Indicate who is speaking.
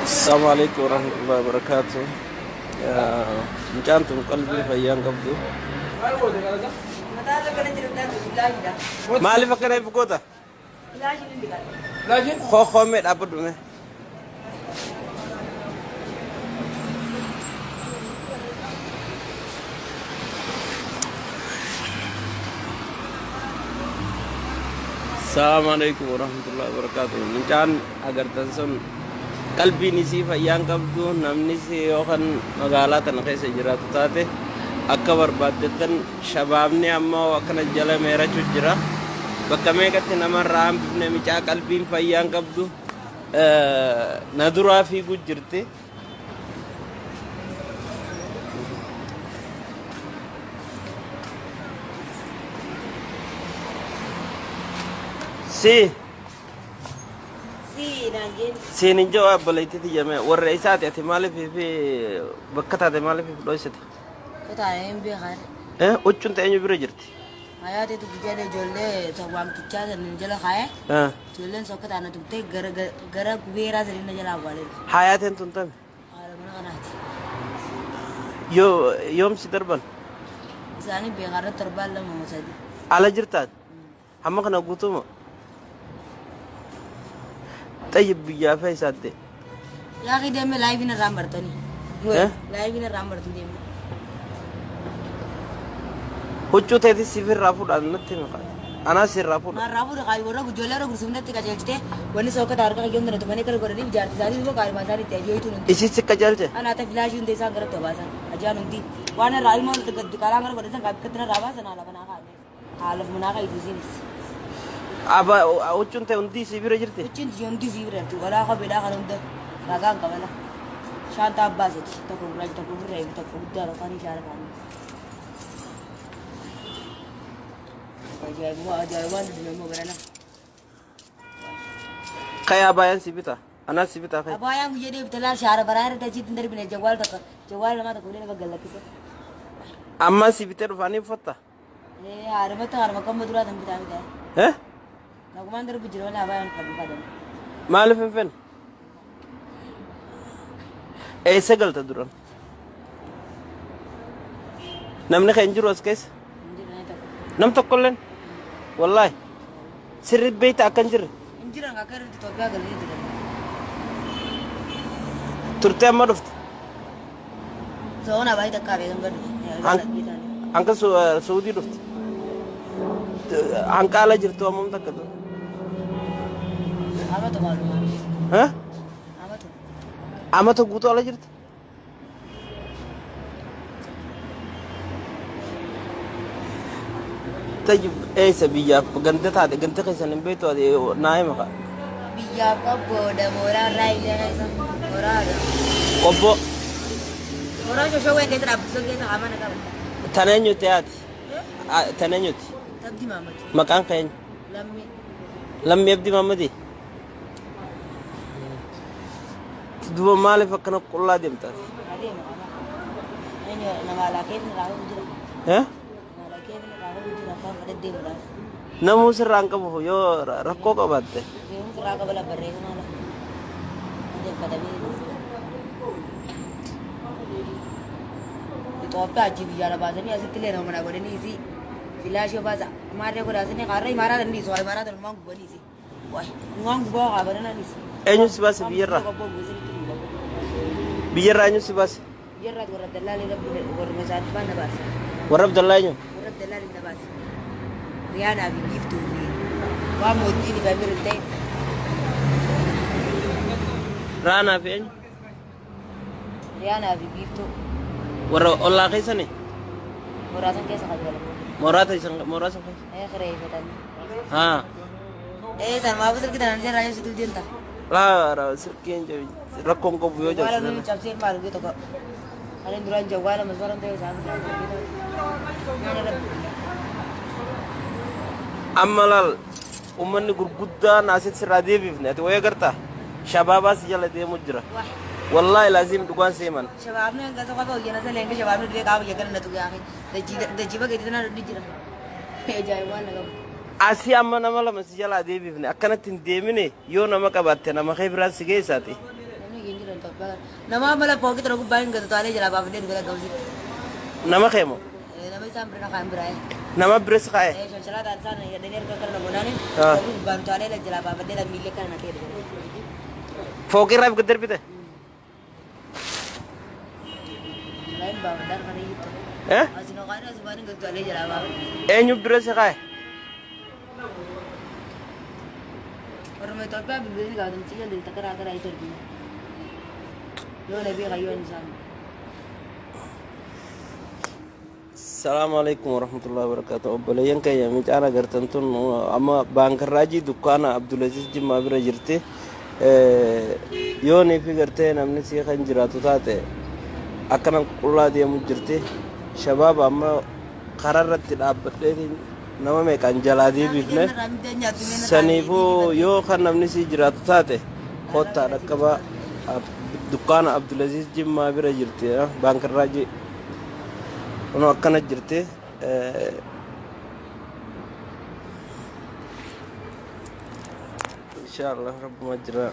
Speaker 1: Assalamu alaikum warahmatullahi wabarakatuh. Mucaan tun qalbii fayyaa hin qabdu. Maaliif akkana if goota? Koo koomee dhaabbadhu mee. Assalamu alaikum warahmatullahi wabarakatuh. Mucaan agartan sun qalbiin isii fayyaan qabdu namnis yookaan magaalaa tana keessa jiraatu taate akka barbaaddattan shabaabni ammoo akkana jala meerachuu jira. Bakka meeqatti namarraa hambifne micaa qalbiin fayyaan qabdu na duraa fiiguu jirti. Si
Speaker 2: Si naan jeen.
Speaker 1: siin hin jiru obboleettii tiyya mee warra isaati ati maaliif fi bakka taate maaliif dhoysite?
Speaker 2: Kutaa hin beekan.
Speaker 1: Eh huccuun ta'e eenyu bira jirti?
Speaker 2: Hayaateetu guyyaa ijoollee waamtichaa san jala kaa'ee
Speaker 1: Eh
Speaker 2: ijoolleen sokka taana tuqxee gara gara gubeeraa sanii na jala awwaalee.
Speaker 1: Hayaateen tun tami?
Speaker 2: Haala mana kanaati.
Speaker 1: Yoo yoom si darban?
Speaker 2: Isaanii beekaa irratti torbaan 2 moo 3.
Speaker 1: Ala jirtaan? Hamma kana guutuu moo? Xayyib biyyaa feesaatte.
Speaker 2: Yaaqii deemee laayiviin irraan bartanii.
Speaker 1: Eh?
Speaker 2: Laayiviin irraan bartuu deemee.
Speaker 1: Huccuu teetis siif irraa fuudhaan natti himi. Anaas irraa fuudha.
Speaker 2: Narraa fuudhe kaayi warra ijoollee irra gursumnetti qajeelchite wanni sookata harka kiyyoon tana tumanii akkana godhaniif jaarti isaanii duuba kaarimaa isaanii itti ajooytuun hundi.
Speaker 1: Isis si qajeelche?
Speaker 2: Anaa ta filaashii hundi isaan garatti obaasan ajaan hundi waan irraa ilmoon gadi karaa gara godhatan kaabikkatti narraa baasan haala manaa kaa'ame. Haala manaa kaayitu isiinis.
Speaker 1: Aba huccuun ta'e hundi si bira jirti?
Speaker 2: Huccuun tiyya hundi sii bira jirti walaa kopheedhaa kan hunda ragaan qabala. Shaantaa abbaa sadi tokko gurraacha tokko gurree fi tokko guddaa tokko ani shaara kaanii. Ajaa'ibuma ajaa'ibaan duduma immoo barana.
Speaker 1: Ka'ee abaayaan si bita. Anaas si bitaa ka'e.
Speaker 2: Abaayaan guyyaa deebite laal shaara baraa irratti achitti hin darbine jawwaal tokko jawwaal lamaa tokko illee nama gallakkise.
Speaker 1: Ammaa si bitee dhufaanii uffatta.
Speaker 2: Ee haarumatti haaruma kamma duraa tan bitaa bitaa.
Speaker 1: Eh?
Speaker 2: Nagumaan darbu jira malee abaayaan uffadhu fadhan.
Speaker 1: Maaliif hin fenne? Eessa galta duran? Namni kan jiru as keessa?
Speaker 2: Hin jiru namni tokko.
Speaker 1: Nam tokkolleen? Wallaahi. Sirri beekta akka hin jirre.
Speaker 2: Hin jiran akka irratti Itoophiyaa galanii jiran.
Speaker 1: Turtee amma dhufte.
Speaker 2: Soona baay'ee takkaa beekan gadu.
Speaker 1: Hanqa Suudii dhufte. Hanqa ala jirtu ammam takka ture.
Speaker 2: Amatu maaluma.
Speaker 1: Eh?
Speaker 2: Amatu.
Speaker 1: Amata guutuu ala jirti? Tayyib eessa biyyaaf ganda taate ganda keessan hin beektu ati naa hima kaa.
Speaker 2: Biyyaaf qobboodha mooraa irraa illee keessa mooraadha.
Speaker 1: Qobboo
Speaker 2: Mooraa shoshowwee keessa dhaabbatu keessa qaamana qaba.
Speaker 1: tan eenyuti haati? Tan eenyuti?
Speaker 2: Abdi Maamad.
Speaker 1: Maqaan kee eenyu?
Speaker 2: Lammii.
Speaker 1: Lammii Abdii Maammadii? Duuba maaliif akkana qullaa deemta ati?
Speaker 2: Adeema qaba. Eenyu nama alaa keessa raafuu jira.
Speaker 1: Eh?
Speaker 2: Nama alaa keessa raafuu jira afaan fedhe deemuudhaaf.
Speaker 1: Namuu sirraa hin qabu yoo rakkoo qabaatte.
Speaker 2: Deemuu sirraa qaba labbarree maala. Adeemfatamee. Itoophiyaa achi biyyaa na baasanii asitti illee nama mana godhanii isii filaashii baasa. Maarree godhaasanii qaarree imaaraa dandeessu imaaraa tanumaan gubanii isii. Waan gubaa haa banananis.
Speaker 1: Eenyu si baase biyyarraa? Biyyarraa eenyu si baase?
Speaker 2: Biyyarraa warra Abdallaa rabbi warra masaatti faan na baase.
Speaker 1: Warra Abdallaa eenyu?
Speaker 2: Warra Abdallaa na baase. Riyaanaa fi biiftuu fi waan mootiin fi amir hin ta'in.
Speaker 1: Raanaa fi eenyu?
Speaker 2: Riyaanaa fi biiftuu.
Speaker 1: Warra ollaa keessani?
Speaker 2: Mooraa san keessa kan galan.
Speaker 1: Mooraa san mooraa san keessa?
Speaker 2: Ee kireeffatanii.
Speaker 1: Haa.
Speaker 2: Ee tan maaf silkii tanaan irraa yoo situl deemta.
Speaker 1: Laa silkiin rakkoon qabu yoo
Speaker 2: Jawwaala
Speaker 1: cabsite.
Speaker 2: nuyi cabsee maal gee tokko. Ani duraan jawwaala masmaran ta'e isaa
Speaker 1: Amma laal uummanni gurguddaan asitti sirraa deebifne ati wayii agartaa shabaabaa si jala deemu jira. Wallaahi laaziim dhugaan seeman.
Speaker 2: Shabaabni hanga tokko hojii na leenga shabaabni du'ee qaama jagana na tuqee dachii bakka itti tanaan jira. Ajaa'ibaan na qabu.
Speaker 1: Asii amma nama lama si jalaa deebifne akkanatti hin deemine yoo nama qabaatte nama kee biraan si geessaati.
Speaker 2: Namni hin jiran tokko. Gubbaa Nama mala fooqii tana gubbaa hin gatu taalee jalaa baafadhee dhugaa gamsitti.
Speaker 1: Nama kee moo?
Speaker 2: Nama isaan bira kaan biraa.
Speaker 1: Nama biras kaa'e?
Speaker 2: Shanshalataan isaan hidhanii harka kana namoonni
Speaker 1: Ah.
Speaker 2: fooqii gubbaan taalee jalaa baafadhee miillee kana na ta'e.
Speaker 1: Fooqii irraa gad darbite?
Speaker 2: Jalaa hin baafadhaan kana hiittu.
Speaker 1: Eh?
Speaker 2: Asii noqaan asii waan hin gatu taalee jalaa baafadhee.
Speaker 1: Eenyu bira si kaa'e?
Speaker 2: Orma Itoophiyaa bilbilni gaafatan si jalli takka karaa isa argina. Yoo nabii qayyoon isaan.
Speaker 1: Salaamu alaikum warahmatullahi wabarakatuh. Obboleeyyan keenya mucaan agartan tun amma baankarraajii dukkaana Abdulaziz Jimmaa bira jirti. Yoonii fi gartee namni sii kan jiraatu taate akkana qullaa deemu jirti. Shabaaba amma karaa irratti dhaabbadheetiin nama meeqaan jalaa deebifne. Saniifuu yoo kan namni sii jiraatu taate kottaa dhaqqabaa dukkaana Abdulaziz Jimmaa bira jirti baankarraajii. Kunoo akkana jirti. Inshallah rabbuma jira.